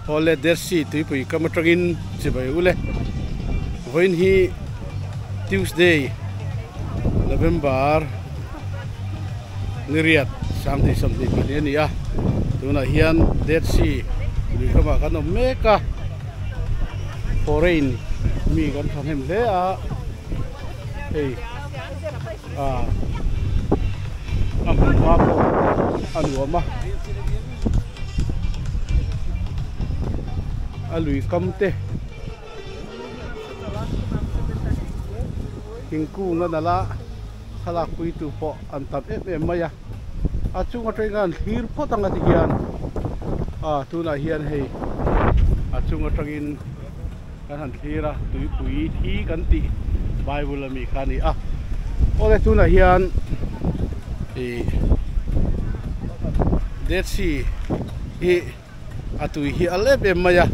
Awle Dead Sea tuipui kam atangin chibai ule. Vawiin hi Tuesday November niriat 2024 a ni a. Tunah hian Dead Sea lui kamah kan awm mek a. Foreign mi kan thahnem hle a. Hei ah a hmun hma pawh a nuam a. A lui kam te thingkung a nalh a thlalak pui tu pawh an tam em em mai a a chung atangin an thlir phawt ang a ti hian ah tunah hian hei a chung atangin kan han thlir a tuipui thi kan tih bible ami kha a ni a awle tunah hian ih dead sea hi a tui hi a lep em mai a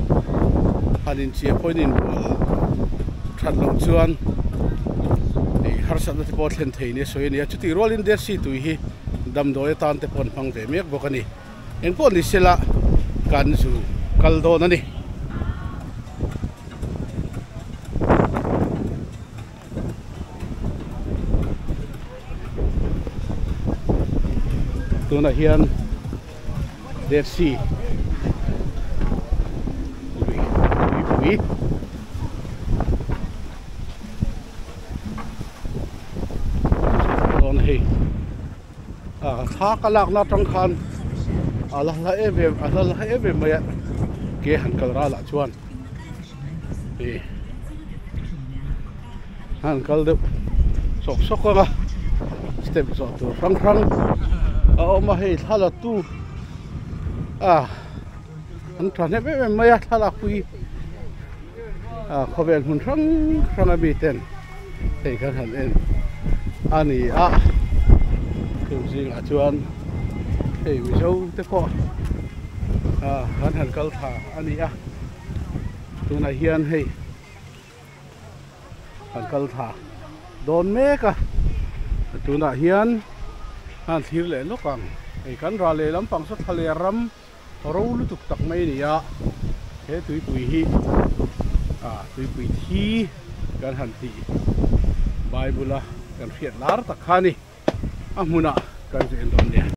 han inchiah pawhin inbual that loh chuan ih harsatna te pawh a thlen thei nia sawi a ni a chutih rualin dead sea tui hi damdawi atan te pawh an hmang ve mek bawk a ni. Engpawh ni sela kan zu kal dawn a ni. Tunah hian Dead Sea lui tuipui dawn a hei. Thla ka lakna atang khan a la hla em em a la hla em em mai a ke han kal ralah chuan ih han kal deuh sawk sawk ang a step zawh tur hrang hrang a awm a hei thla la tu a an tha hnem em em mai a thlalak pui a khawvel hmun hrang hrang a mi ten. Hei kan han en a ni a chung zingah chuan hei mizo te pawh ah kan han kal thla a ni a tunah hian hei kan kal thla dawn mek a tunah hian han thlir leh lawk ang hei kan ral leh lampang saw thla leh ram ro lutuk tak mai a ni a he tuipui hi ah tuipui thi kan han tih bible a kan hriat lar tak kha a ni a hmunah kan zeh dawn nia.